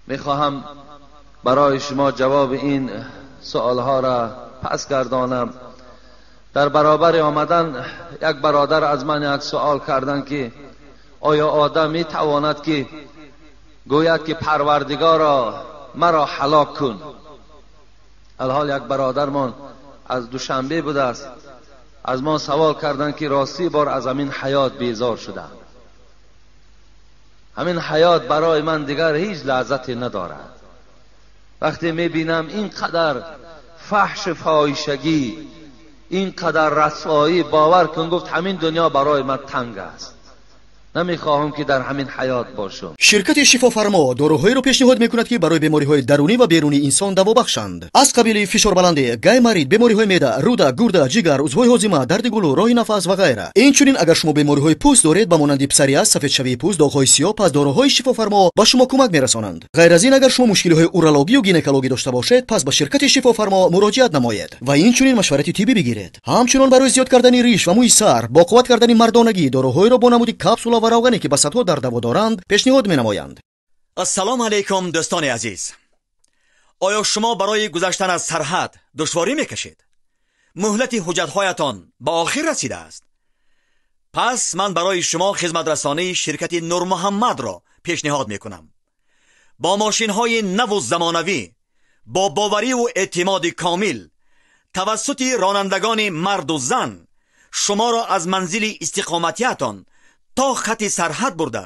میخواهم برای شما جواب این سوالها را پس گردانم. در برابر آمدن یک برادر از من یک سوال کردن که آیا آدم می تواند که گوید که پروردگارا مرا هلاک کن؟ الحال یک برادرمان از دوشنبه بوده است، از ما سوال کردن که راستی بار از همین حیات بیزار شدم، همین حیات برای من دیگر هیچ لذتی ندارد. وقتی میبینم اینقدر فحش فاحشگی، اینقدر رسوایی، باور کن گفت همین دنیا برای من تنگ است، نمیخواهم که در همین حیات باشم. شرکت شفافرما доруҳоеро пешниҳод мекунад, ки барои бемориҳои дарунӣ ва берунии инсон даво бахшанд, аз қабили фишорбаландӣ, гайморит, бемориҳои меъда, рӯда, гурда, ҷигар, узвҳои ҳозима, дарди гулӯ, роҳи нафас ва ғайра. Инчунин агар шумо бемориҳои пӯст доред, ба монанди псориаз, сафедшавии пӯст, доғҳои сиёҳ, пас доруҳои шифофармо ба шумо кӯмак мерасонанд. Ғайр аз ин, агар шумо мушкилиҳои урологию гинекологӣ дошта бошед, пас ба ширкати шифофармо муроҷиат намоед ва инчунин машварати тиббӣ бигиред. Ҳамчунон барои зиёд кардани риш ва мӯи сар, бо қувват кардани мардонагӣ, доруҳоеро бо намуди капсула ва равғане, ки ба садҳо дард даво доранд, пешниҳод менамоянд. Ассалому алайкум, дӯстони азиз. Оё шумо барои гузаштан аз сарҳад душворӣ мекашед? Муҳлати ҳуҷҷатҳоятон ба охир расидааст? Пас ман барои шумо хизматрасонии ширкати Нурмуҳаммадро пешниҳод мекунам. Бо мошинҳои наву замонавӣ, бо бовариву эътимоди комил, тавассути ронандагони марду зан шуморо аз манзили истиқоматиятон то хати сарҳад бурда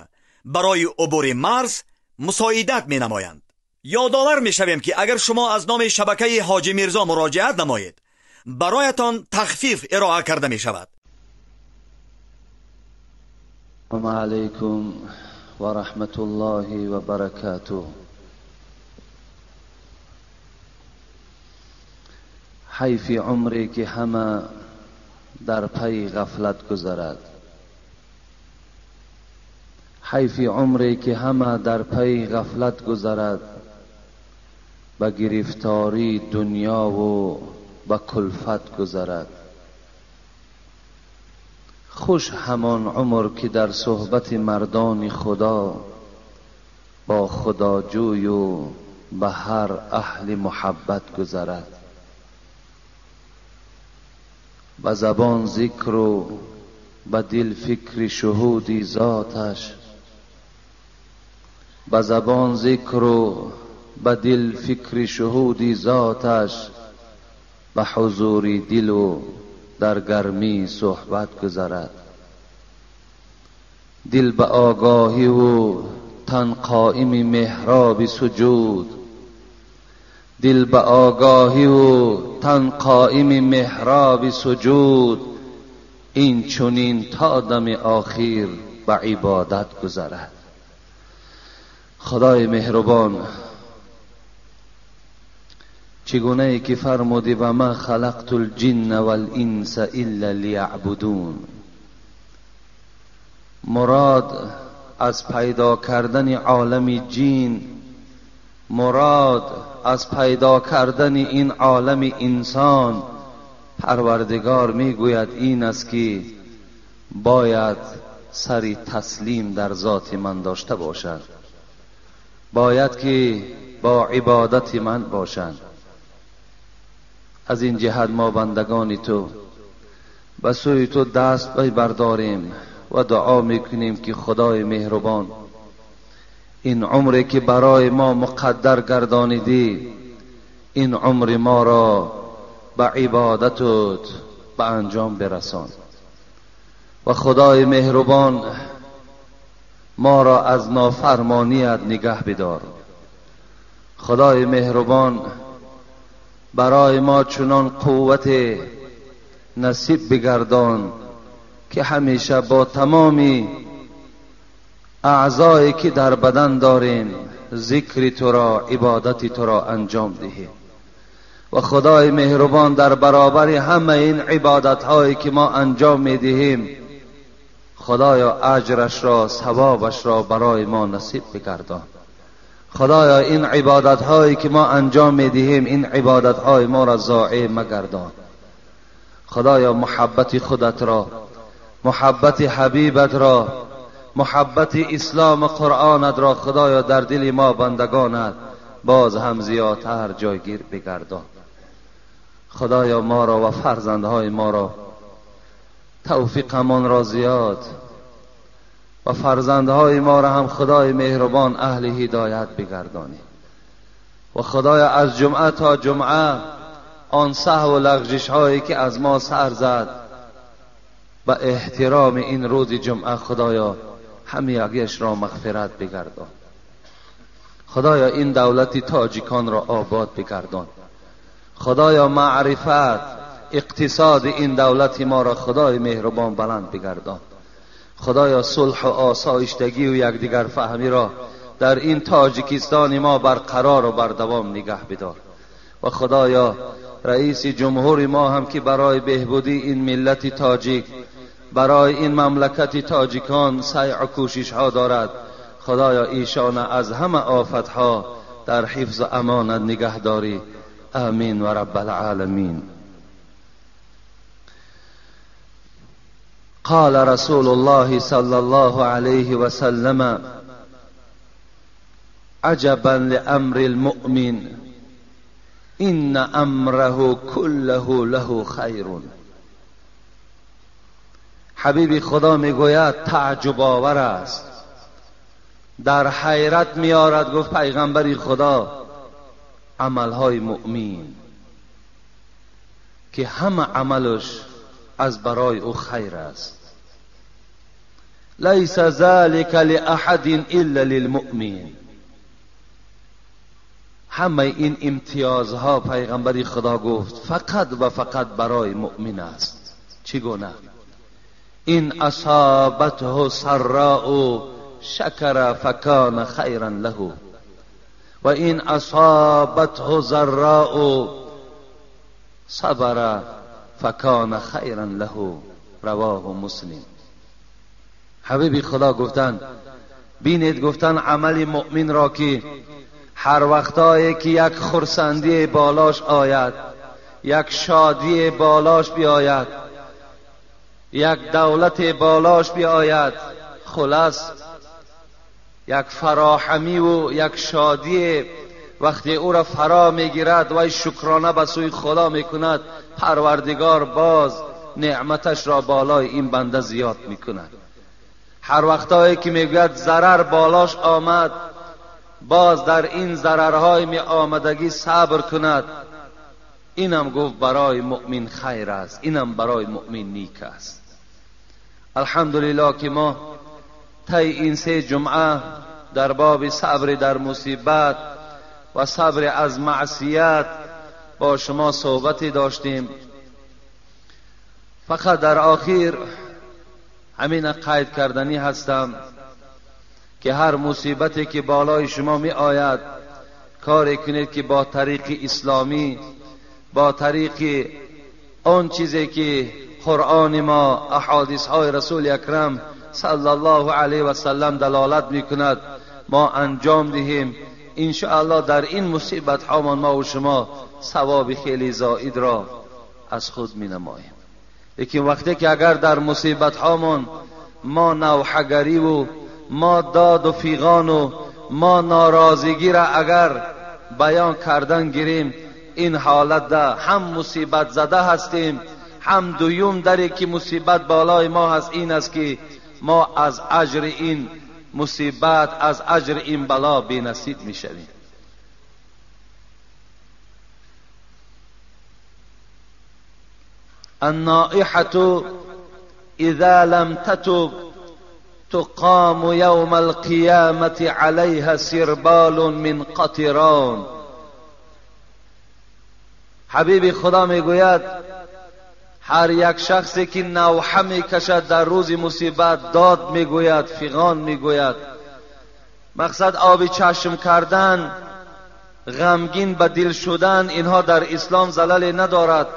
барои убури марз мусоидат менамоянд. Ёдовар мешавем, ки агар шумо аз номи шабакаи Ҳоҷи Мирзо муроҷиат намоед, бароятон тахфиф ироа карда мешавад. Ассалому алайкум ва раҳматуллоҳи ва баракатуҳ. Ҳайфи умре ки ҳама дар пайи ғафлат гузарад, ҳайфи умре ки ҳама дар пайи ғафлат гузарад, ба гирифтории дунёву ба кулфат гузарад. Хуш ҳамон умр ки дар суҳбати мардони худо, бо худоҷӯю ба ҳар аҳли муҳаббат гузарад. Ба забон зикру ба дил фикри шуҳуди зоташ, ба забон зикру ба дил фикри шуҳуди зоташ, ба ҳузури дилу дар гармии суҳбат гузарад. Дил ба огоҳиву тан қоими меҳроби суҷуд, дил ба огоҳиву тан қоими меҳроби суҷуд, ин чунин то дами охир ба ибодат гузарад. Худои меҳрубон, чигунае ки фармудӣ ва ма халақту лҷинна вал-инса илла лияъбудун, мурод аз пайдо кардани олами ҷин, мурод аз пайдо кардани ин олами инсон, парвардигор мегӯяд ин аст ки бояд сари таслим дар зоти ман дошта бошад, бояд ки бо ибодати ман бошанд. Аз ин ҷиҳат мо бандагони ту ба сӯи ту даст бардорем ва дуо мекунем ки худои меҳрубон ин умре ки барои мо муқаддар гардонидӣ, ин умри моро ба ибодатут ба анҷом бирасон ва худои меҳрубон моро аз нофармоният нигаҳ бидор. Худои меҳрубон барои мо чунон қувват насиб бигардон ки ҳамеша бо тамоми аъзое ки дар бадан дорем зикри туро, ибодати туро анҷом диҳем ва худои меҳрубон дар баробари ҳамаи ин ибодатҳое ки мо анҷом медиҳем, худоё аҷрашро, савобашро барои мо насиб бигардон. Худоё ин ибодатҳое ки мо анҷом медиҳем, ин ибодатҳои моро зоеъ магардон. Худоё муҳаббати худатро, муҳаббати ҳабибатро, محبت اسلام و قرآنت را خدایا در دل ما بندگانت باز هم زیادتر جایگیر بگردان. خدایا ما را و فرزندهای ما را توفیقمان را زیاد و فرزندهای ما را هم خدای مهربان اهل هدایت بگردانی. و خدایا از جمعه تا جمعه آن سهو و لغزش هایی که از ما سر زد به احترام این روز جمعه خدایا همیگیش را مغفرت بگردان. خدایا این دولت تاجیکان را آباد بگردان. خدایا معرفت اقتصاد این دولت ما را خدای مهربان بلند بگردان. خدایا صلح و آسایشتگی و یکدیگر فهمی را در این تاجیکستان ما برقرار و بردوام نگه بدار. و خدایا رئیس جمهور ما هم که برای بهبودی این ملت تاجیک، برای این مملکت تاجیکان سعی و کوشش ها دارد، خدایا ایشان از همه آفت ها در حفظ و امانت نگه داری. آمین و رب العالمین. قال رسول الله صلى الله عليه وسلم: عجبا لأمر المؤمن إن أمره كله له خیر. حبیب خدا میگوید تعجب آور است، در حیرت میآرد. گفت پیغمبر خدا عملهای مؤمن که همه عملش از برای او خیر است. لیس ذلك لأحد الا للمؤمن. همه این امتیازها پیغمبر خدا گفت فقط و فقط برای مؤمن است. چگونه؟ این اصابته سراء شکر فکان خیرا له و این اصابته ضراء صبر فکان خیرا له. رواه مسلم. حبیب خدا گفتن بینید، گفتن عمل مؤمن را که هر وقتایی که یک خرسندی بالاش آید، یک شادی بالاش بیاید، یک دولت بالاش بیاید، خلاص یک فراهمی و یک شادی وقتی او را فرا میگیرد و شکرانه به سوی خدا میکند، پروردگار باز نعمتش را بالای این بنده زیاد میکند. هر وقتایی که میگوید ضرر بالاش آمد، باز در این ضررهای می آمدگی صبر کند، اینم گفت برای مؤمن خیر است، اینم برای مؤمن نیک است. الحمدلله که ما طی این سه جمعه در باب صبر در مصیبت و صبر از معصیت با شما صحبتی داشتیم. فقط در آخر همین قید کردنی هستم که هر مصیبتی که بالای شما می آید کاری کنید که با طریق اسلامی، با طریق آن چیزی که قرآن ما، احادیث های رسول اکرم صلی الله علیه و سلم دلالت می کند ما انجام دهیم. انشاءالله در این مصیبت ها ما و شما ثواب خیلی زائد را از خود می نماییم. لیکن وقتی که اگر در مصیبت هامان ما نوحگری و ما داد و فیغان و ما ناراضگی را اگر بیان کردن گیریم، این حالت ده هم مصیبت زده هستیم، هم دویم دری که مصیبت بالای ما هست این است که ما از اجر این مصیبت، از اجر این بلا بی نصیب می شویم. النائحة اذا لم تتب تقام یوم القیامة علیها سربال من قطران. حبیب خدا میگوید هر یک شخصی که نوحه میکشد در روز مصیبت، داد میگوید، فغان میگوید، مقصد آب چشم کردن، غمگین به دل شدن، اینها در اسلام زلل ندارد.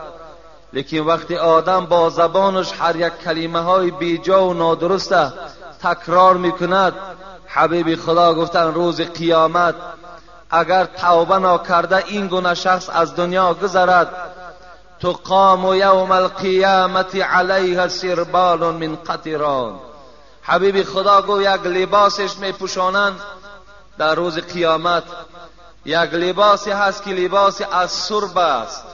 لیکن وقتی آدم با زبانش هر یک کلمه های بیجا و نادرست تکرار میکند، حبیب خدا گفتن روز قیامت اگر توبه ناکرده این گونه شخص از دنیا گذرد، تقام یوم القیامت علیها سربال من قطران. حبیب خدا گفت یک لباسش میپوشانند در روز قیامت، یک لباسی هست که لباس از سرب است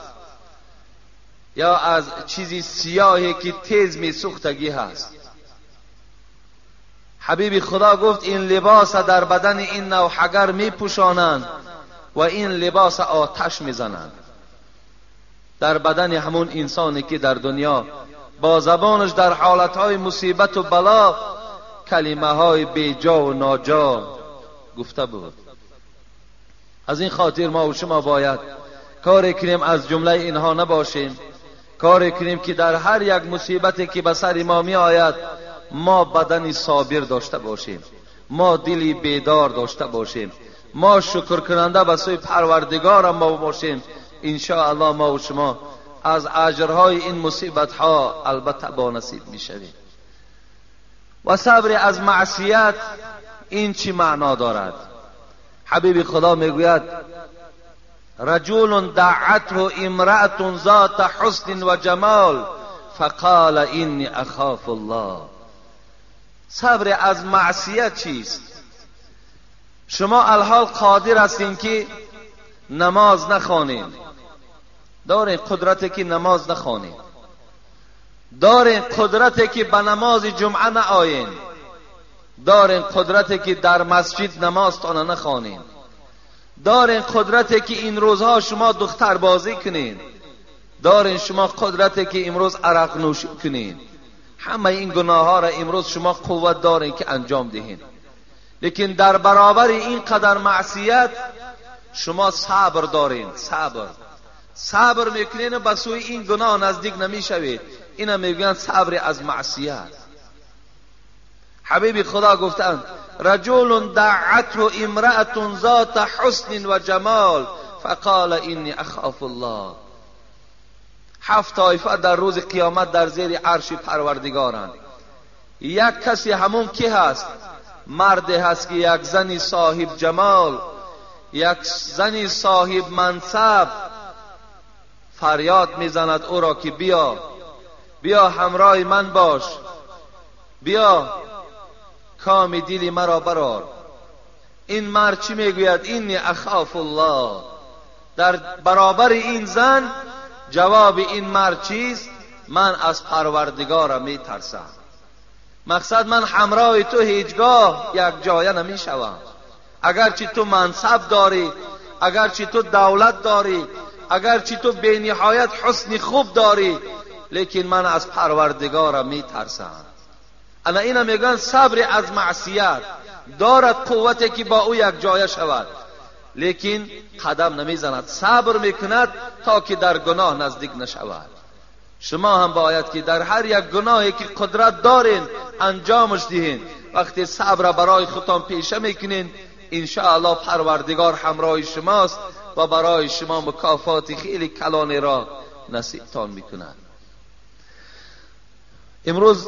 یا از چیزی سیاهی که تیز میسوختگی هست. حبیب خدا گفت این لباس در بدن این نوحگر میپوشانند و این لباس آتش میزنند در بدن همون انسانی که در دنیا با زبانش در حالتهای مصیبت و بلا کلمه های بیجا و ناجا گفته بود. از این خاطر ما و شما باید کاری کنیم از جمله اینها نباشیم، کاری کنیم که در هر یک مصیبتی که به سر ما می آید ما بدنی صابر داشته باشیم، ما دلی بیدار داشته باشیم، ما شکر کننده به سوی پروردگار ما باشیم. ان شاء الله ما و شما از اجرهای این مصیبت ها البته با نصیب می شویم. و صبر از معصیت این چی معنا دارد؟ حبیب خدا میگوید رجل دعته امرأة ذات حسن و جمال فقال اینی اخاف الله. صبر از معصیت چیست؟ شما الحال قادر هستین که نماز نخوانین، دارین قدرت که نماز نخوانین، دارین قدرت که به نماز جمعه نآیین، دارین قدرت که در مسجد نمازتان نخوانین، دارین قدرت که این روزها شما دختر بازی کنین، دارین شما قدرت که امروز عرق نوشی کنین. همه این گناه ها را امروز شما قوت دارین که انجام دهین، لیکن در برابر این قدر معصیت شما صبر دارین. صبر میکنین و به سوی این گناه نزدیک نمیشوید. اینا میگن صبر از معصیت. حبیب خدا گفتند رجل دعته امرأة ذات حسن و جمال فقال اینی اخاف الله. 7 طایفه در روز قیامت در زیر عرش پروردگارند. یک کسی همون کی هست؟ مرد هست که یک زنی صاحب جمال، یک زنی صاحب منصب فریاد میزند او را که بیا، بیا همراه من باش، بیا کام دل مرا برار. این مرد چی میگوید؟ اینی اخاف الله. در برابر این زن جواب این مرد چیست؟ من از پروردگارم میترسم. مقصد من همراه تو هیچگاه یک جایه نمیشوم. اگرچه تو منصب داری، اگرچه تو دولت داری، اگرچه تو بی نهایت حسن خوب داری، لیکن من از پروردگارم میترسم. انا اینا میگن صبر از معصیت. دارد قوتی که با او یک جایه شود، لیکن قدم نمیزند، صبر میکند تا که در گناه نزدیک نشود. شما هم باید که در هر یک گناهی که قدرت دارین انجامش دهین. وقتی صبر برای خودتان پیشه میکنین، ان شاء الله پروردگار همراه شماست و برای شما مکافات خیلی کلانی را نصیبتان میکند. امروز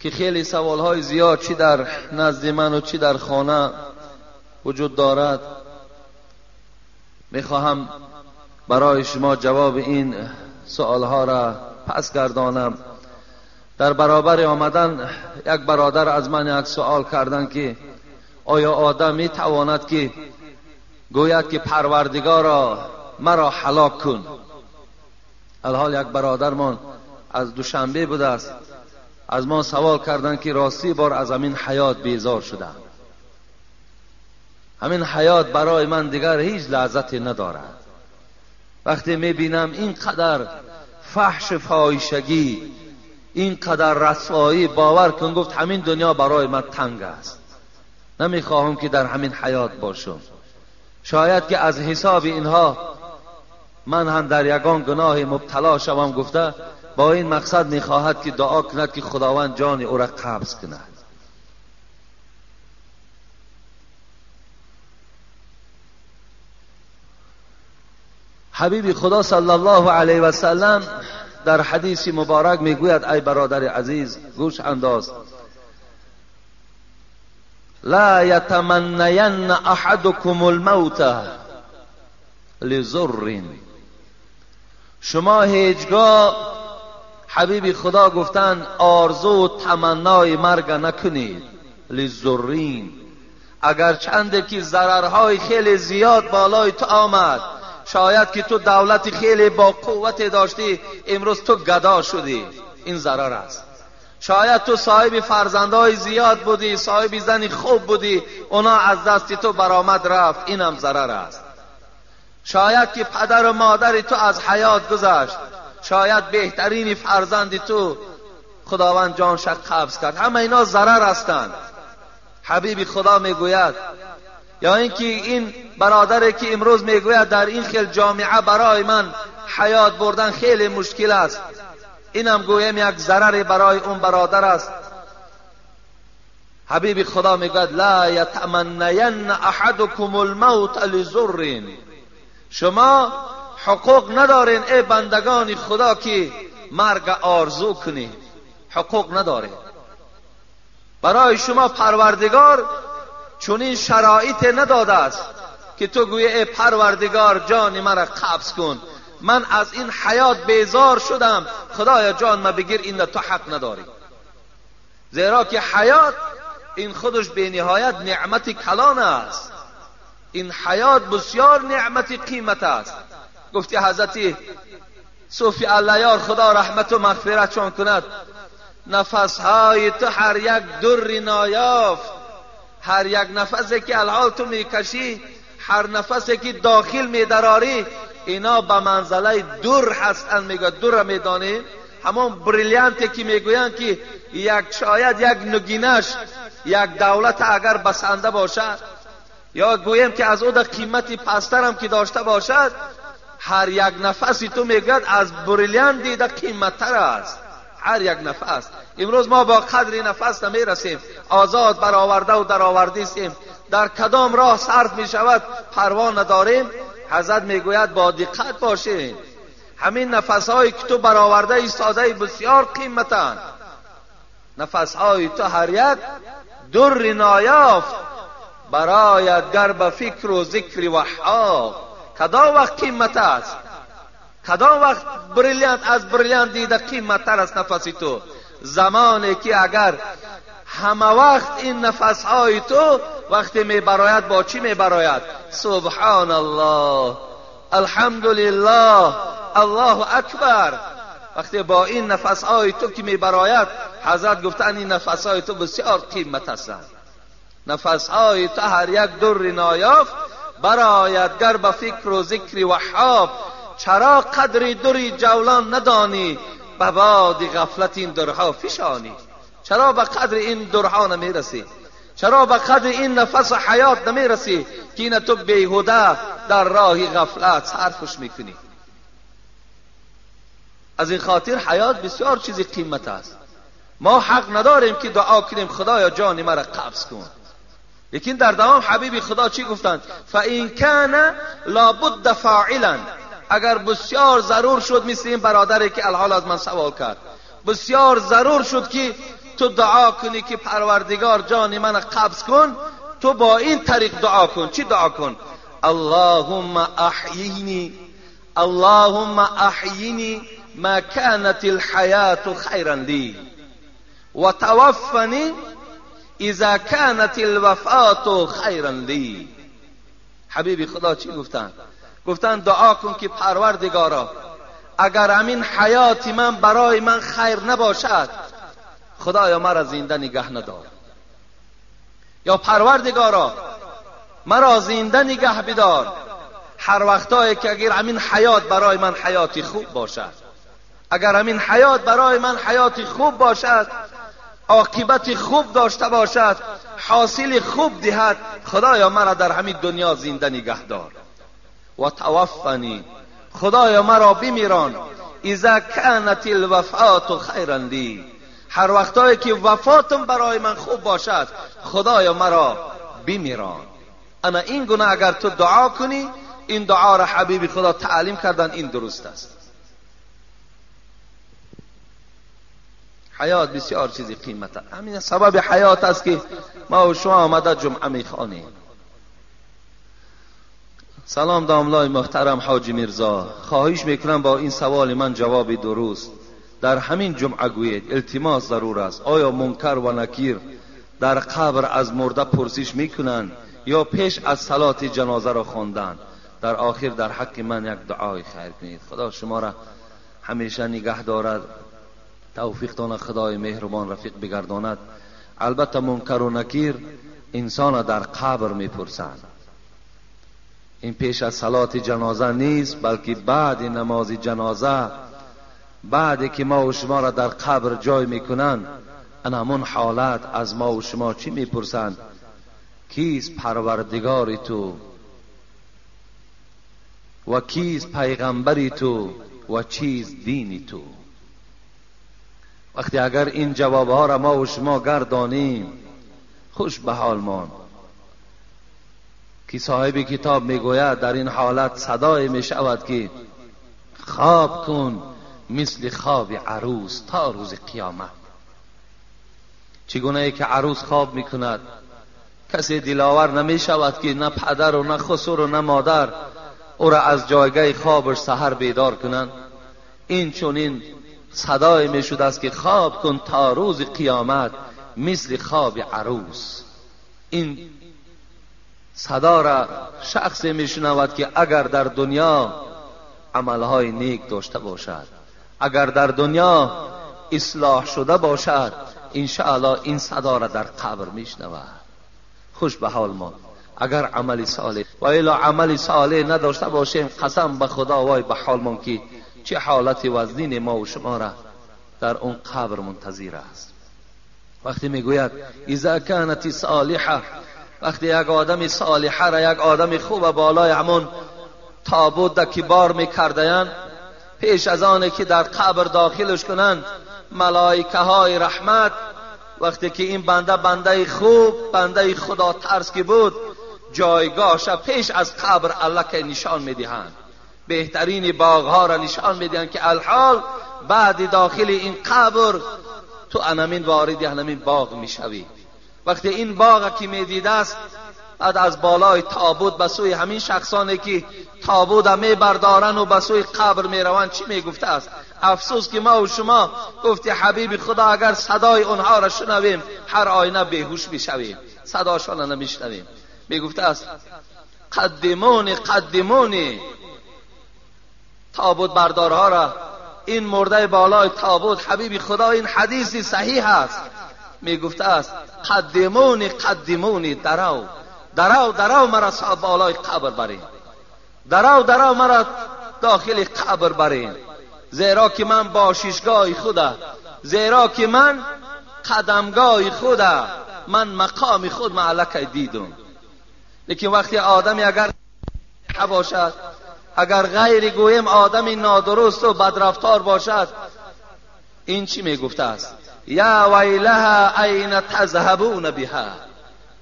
که خیلی سوالهای زیاد چی در نزد من و چی در خانه وجود دارد، میخواهم برای شما جواب این سوالها را پس گردانم. در برابر آمدن یک برادر از من یک سوال کردن که آیا آدم میتواند که گوید که پروردگارا مرا هلاک کن؟ الحال یک برادرمان از دوشنبه بوده است، از ما سوال کردن که راستی بار از همین حیات بیزار شدم، همین حیات برای من دیگر هیچ لذتی ندارد. وقتی میبینم اینقدر فحش فاحشگی، اینقدر رسوایی، باور کن گفت همین دنیا برای من تنگ است، نمیخواهم که در همین حیات باشم. شاید که از حساب اینها من هم در یگان گناه مبتلا شوم. گفته با این مقصد میخواهد که دعا کند که خداوند جان او را قبض کند. حبیب خدا صلی الله علیه و سلم در حدیث مبارک میگوید ای برادر عزیز گوش انداز، لا یتمنین احدکم الموت لضر. شما هیچگاه حبیب خدا گفتن آرزو و تمنای مرگ نکنید، للضرین. اگر چنده که ضررهای خیلی زیاد بالای تو آمد، شاید که تو دولت خیلی با قوت داشتی، امروز تو گدا شدی، این ضرر است. شاید تو صاحب فرزندهای زیاد بودی، صاحب زن خوب بودی، اونا از دست تو برآمد رفت، اینم ضرر است. شاید که پدر و مادر تو از حیات گذشت، شاید بهترین فرزند تو خداوند جانش قبض کرد، همه اینا ضرر هستند. حبیب خدا میگوید، یا اینکه این برادری که امروز میگوید در این خیل جامعه برای من حیات بردن خیلی مشکل است، اینم گویم یک ضرر برای اون برادر است. حبیب خدا میگوید لا یتمنین احدکم الموت لضر. شما حقوق ندارین ای بندگان خدا که مرگ آرزو کنید، حقوق ندارین. برای شما پروردگار چنین شرایط نداده است که تو گویی ای پروردگار جان مرا قبض کن، من از این حیات بیزار شدم، خدایا جان ما بگیر، این تو حق نداری. زیرا که حیات این خودش به نهایت نعمت کلان است، این حیات بسیار نعمت قیمت است. گفتی حضرت صوفی اللهیار خدا رحمت و مغفرت چون کند، نفسهای تو هر یک در نایافت، هر یک نفسی که الحال تو میکشی، هر نفسی که داخل میدراری، اینا به منزله در هستند. میگه در میدانیم، همون بریلیانتی که میگویند که یک شاید یک نگینش یک دولت اگر بسنده باشد، یا گویم که از او در قیمتی پسترم که داشته باشد، هر یک نفسی تو میگوید از بریلیانت دیده قیمتتر است. هر یک نفس. امروز ما با قدر نفس نمیرسیم، آزاد برآورده و درآورده استیم، در کدام راه صرف می شود پروا نداریم. حضرت میگوید با دقت باشیم، همین نفس هایی که تو برآورده ایستاده بسیار قیمتند. نفس های تو هر یک در نایافت، برایت گر به فکر و ذکر وهاب. کدام وقت قیمت است؟ کدام وقت بریلیانت از بریلیانت دیده قیمت تر است نفسی تو؟ زمانی که اگر همه وقت این نفس های تو وقتی می براید با چی می براید؟ سبحان الله، الحمدلله، الله اکبر. وقتی با این نفس های تو که می براید، حضرت گفتن این نفس های تو بسیار قیمت هستند. نفس های تو هر یک در نایافت، براید گر به فکر و ذکر وهاب. چرا قدر دری جولان ندانی، به باد غفلت این درها فشانی. چرا به قدر این درها نمیرسی؟ چرا به قدر این نفس حیات نمیرسی که این تو بیهوده در راه غفلت صرفش میکنی؟ از این خاطر حیات بسیار چیزی قیمت است. ما حق نداریم که دعا کنیم خدایا جان مرا قبض کن. لیکن در دوام حبیب خدا چی گفتند؟ فَإِنْ كَانَ لابد فاعلا. اگر بسیار ضرور شد، مثل این برادری که الحال از من سوال کرد، بسیار ضرور شد که تو دعا کنی که پروردگار جان من قبض کن، تو با این طریق دعا کن. چی دعا کن؟ اللهم احیینی، اللهم احیینی ما كانت الحیات خیرا لی و توفنی اذا كانت الوفات خیرا لی. حبیبی خدا چی گفتن؟ گفتن دعا کن که پروردگارا اگر همین حیات من برای من خیر نباشد، خدایا مرا زنده نگه ندار، یا پروردگارا مرا زنده نگه بدار هر وقتایی که اگر همین حیات برای من حیاتی خوب باشد، اگر همین حیات برای من حیاتی خوب باشد، عاقبت خوب داشته باشد، حاصل خوب دهد، خدایا مرا در همین دنیا زنده نگه دار. و توفنی، خدایا مرا بمیران، اذا كانت الوفات خیرا لی، هر وقتایی که وفاتم برای من خوب باشد، خدایا مرا بمیران. انا این گونه اگر تو دعا کنی، این دعا را حبیب خدا تعلیم کردن، این درست است. حیات بسیار چیزی قیمت است. همین سبب حیات است که ما و شما آمده جمعه میخوانیم. سلام داملای محترم حاجی میرزا، خواهش میکنم با این سوال من جواب درست. در همین جمعه گویید، التماس ضرور است. آیا منکر و نکیر در قبر از مرده پرسش میکنند یا پیش از صلات جنازه را خواندن؟ در آخر در حق من یک دعای خیر کنید. خدا شما را همیشه نگه دارد، توفیق خدای مهربان رفیق بگرداند. البته منکر و نکیر انسان در قبر میپرسند. این پیش از صلات جنازه نیست، بلکه بعد نماز جنازه، بعد که ما و شما را در قبر جای میکنند، همون حالت از ما و شما چی میپرسند؟ کیست پروردگار تو و کیست پیغمبری تو و چیز دینی تو؟ وقتی اگر این جوابها را ما و شما گردانیم، خوش به حال مان که صاحب کتاب میگوید در این حالت صدای میشود که خواب کن مثل خواب عروس تا روز قیامت. چگونه ای که عروس خواب میکند، کسی دلاور نمیشود که نه پدر و نه خسر و نه مادر او را از جایگاه خوابش سحر بیدار کنند. این چنین صدای میشد است که خواب کن تا روز قیامت مثل خواب عروس. این صدا را شخصی میشنود که اگر در دنیا عملهای نیک داشته باشد، اگر در دنیا اصلاح شده باشد، انشاءالله این صدا را در قبر میشنود. خوش به حال ما اگر عمل صالح و الا عمل صالح نداشته باشیم، قسم به خدا وای به حال ما که چه حالت وزنین ما و شما را در اون قبر منتظر است. وقتی میگوید اذا کانت صالحه، وقتی یک آدم صالحه را، یک آدم خوب بالای همون تابوت که بار میکردن، پیش از آن که در قبر داخلش کنند، ملائکه های رحمت وقتی که این بنده، بنده خوب، بنده خدا ترس که بود، جایگاهش پیش از قبر الله نشان میدهند، بهترین باغها را نشان میدهند که الحال بعد داخل این قبر تو انمین وارد انمین باغ میشوی. وقتی این باغ که میدیده است، بعد از بالای تابوت به سوی همین شخصانی که تابوت میبردارن و به سوی قبر میروند چی میگفته است؟ افسوس که ما و شما گفتی حبیب خدا اگر صدای اونها را شنویم هر آینه بیهوش میشویم، صداشان را نمیشنویم. میگفته است قدمونی قدمونی، تابوت بردارها را، این مرده بالای تابوت حبیب خدا، این حدیثی صحیح است، میگفته است قدمونی قدمونی، درو درو درو مرا بالای قبر برین، درو درو مرا داخل قبر برین، زیرا که من باششگاه خوده، زیرا که من قدمگاه خوده، من مقام خود معلکه دیدم. لیکن وقتی آدمی اگر باشد، اگر غیر گویم آدمی نادرست و بدرفتار باشد، این چی میگفته است؟ یا ویلها این تذهبون بها،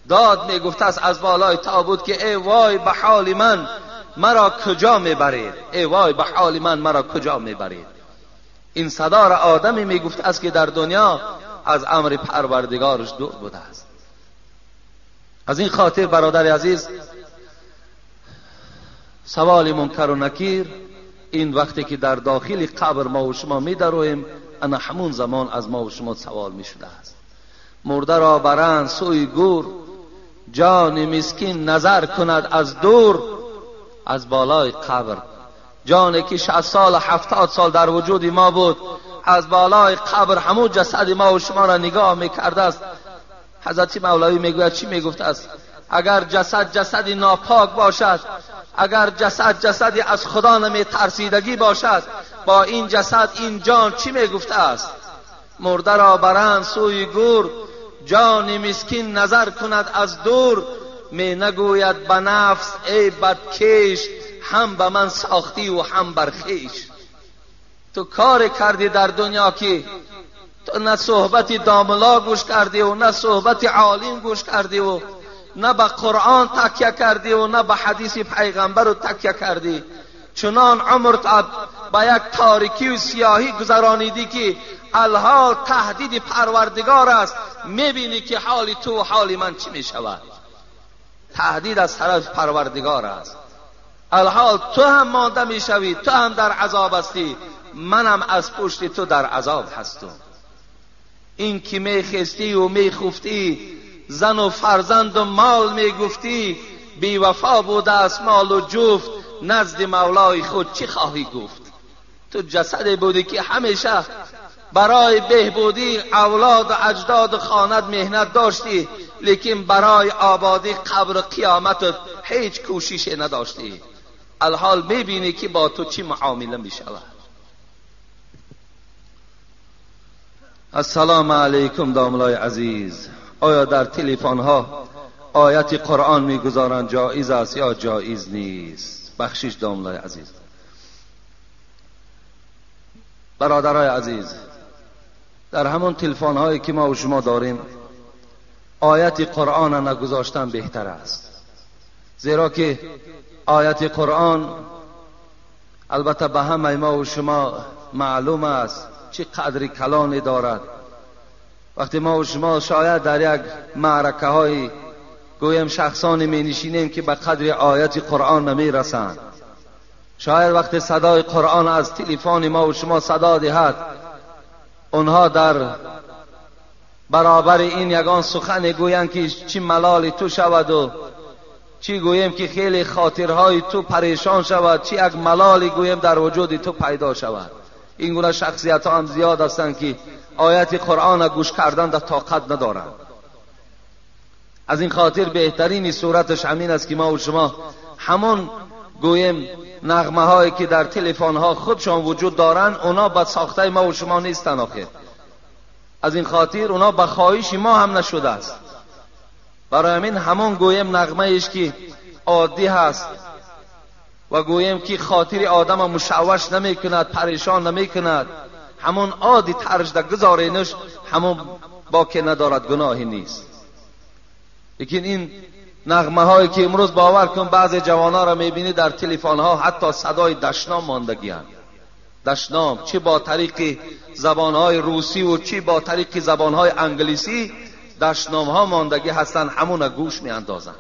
داد میگفته است از بالای تابوت که ای وای به حال من، مرا کجا میبرید، ای وای به حال من، مرا کجا میبرید. این صدا را آدمی میگفته است که در دنیا از امر پروردگارش دور بوده است. از این خاطر برادر عزیز، سوال منکر و نکیر این وقتی که در داخل قبر ما و شما میدرویم، انا همون زمان از ما و شما سوال میشده است. مرده را برند سوی گور، جان مسکین نظر کند از دور، از بالای قبر. جانی که 60 سال 70 سال در وجود ما بود، از بالای قبر همون جسد ما و شما را نگاه میکرده است. حضرت مولوی میگوید چی میگفت است؟ اگر جسد جسدی ناپاک باشد، اگر جسد جسدی از خدا نمی ترسیدگی باشد، با این جسد این جان چی میگفته است؟ مرده را برند سوی گور، جان مسکین نظر کند از دور، می نگوید به نفس ای بدکیش، هم به من ساختی و هم بر خویش. تو کار کردی در دنیا که تو نه صحبت داملا گوش کردی و نه صحبت عالم گوش کردی و نه به قرآن تکیه کردی و نه به حدیث پیغمبر رو تکیه کردی. چنان عمرت با یک تاریکی و سیاهی گذرانیدی که الحال تهدید پروردگار است. میبینی که حال تو و حال من چی میشود. تهدید از طرف پروردگار است. الحال تو هم مانده میشوی، تو هم در عذاب هستی، منم از پشت تو در عذاب هستم. این که میخستی و میخفتی، زن و فرزند و مال میگفتی، بی وفا بوده است مال و جفت، نزد مولای خود چی خواهی گفت؟ تو جسد بودی که همیشه برای بهبودی اولاد و اجداد و خانت مهنت داشتی، لیکن برای آبادی قبر و قیامت هیچ کوشش نداشتی. الحال میبینی که با تو چی معامله میشود. السلام علیکم داملای عزیز، آیا در تلفن ها آیت قرآن میگذارند جایز است یا جایز نیست؟ بخشش داملای عزیز. برادرای عزیز، در همون تلفن هایی که ما و شما داریم آیت قرآن نگذاشتن بهتر است، زیرا که آیت قرآن البته به همه ما و شما معلوم است چه قدر کلانی دارد. وقتی ما و شما شاید در یک معرکه های گویم شخصانی می نشینیم که به قدر آیت قرآن نمی رسند، شاید وقتی صدای قرآن از تلفن ما و شما صدا دهد، اونها در برابر این یگان سخن گویند که چی ملال تو شود و چی گوییم که خیلی خاطرهای تو پریشان شود، چی یک ملالی گوییم در وجود تو پیدا شود. این گونه شخصیت ها هم زیاد هستند که آیت قرآن گوش کردن در طاقت ندارند. از این خاطر بهترین صورتش همین است که ما و شما همون گوییم نغمه هایی که در تلفن ها خودشان وجود دارند، اونا به ساخته ما و شما نیستن آخر. از این خاطر اونا به خواهش ما هم نشده است. برای همین همون گوییم نغمه ایش که عادی هست و گوییم که خاطر آدم مشوش نمی کند، پریشان نمی کند، همون عادی ترش در گذارینش، همون باکی ندارد، گناهی نیست. لیکن این نغمه هایی که امروز باور کن بعض جوانها را میبینی در تلفن ها حتی صدای دشنام ماندگی هستند. دشنام چی با طریق زبان های روسی و چی با طریق زبان های انگلیسی دشنام ها ماندگی هستند، همون گوش می اندازند.